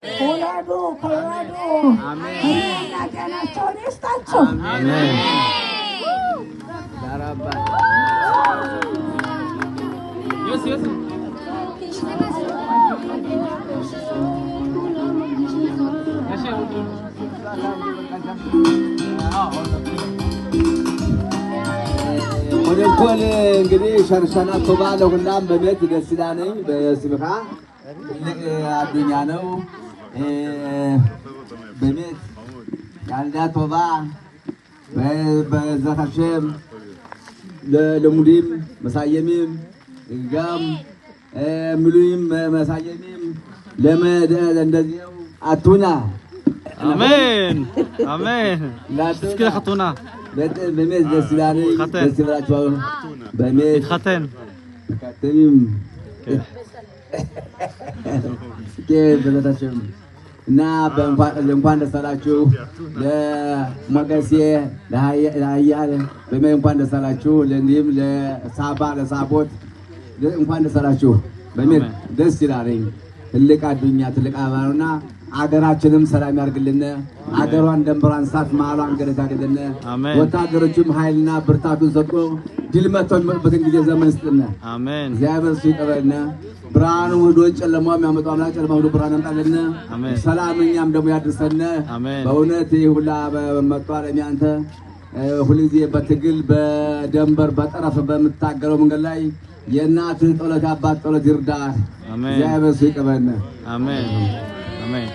ውለዱ ክበዱ፣ እድሜና ጤናቸውን ይስጣቸው። አሜን። קודם כל እንግዲህ ሸርሸና ቶባ ለሁላም በሜት ደስ ይላነኝ በስምካ ትልቅ አዱኛ ነው። באמת ילדה טובה בעזרת השם ללימודים מסיימים גם מילואים מסיימים ለመድ እንደዚሁ አቱና። אמן, אמן. תזכה לחתונה. באמת ደስ ይላል። להתחתן. ደስ ይበላችኋል። באמת להתחתן. מתחתנים። כן בעזרת השם እና እንኳን ደስ አላችሁ ለሞገሴ ለሀያል በሜ እንኳን ደስ አላችሁ። ለእንዲህም ለሳባ ለሳቦት እንኳን ደስ አላችሁ። በሜ ደስ ይላል። ትልቅ አዱኛ ትልቅ አበባ ነውና አገራችንም ሰላም ያርግልን። አገሯን ደንበሯን ሳት መሀሏን ገነት ያርግልን። አሜን። ወታደሮቹም ኃይልና ብርታቱን ሰጥቶ ድል መጥተው የሚመጡበትን ጊዜ ዘመን ይስጥልን። አሜን። እግዚአብሔር እሱ ይቀበልን። ብርሃኑ ወዶ ጨለማው የሚያመጣው አምላክ ጨለማ ወዶ ብርሃን ያምጣልን። አሜን። ሰላም እኛም ደግሞ ያድርሰን። አሜን። በእውነት ይህ ሁላ መጥቷል። አንተ ሁልጊዜ በትግል በደንበር በጠረፍ በምታገለው መንገድ ላይ የእናትህ ጸሎት የአባት ጸሎት ይርዳህ። አሜን። እግዚአብሔር እሱ ይቀበልን። አሜን። አሜን።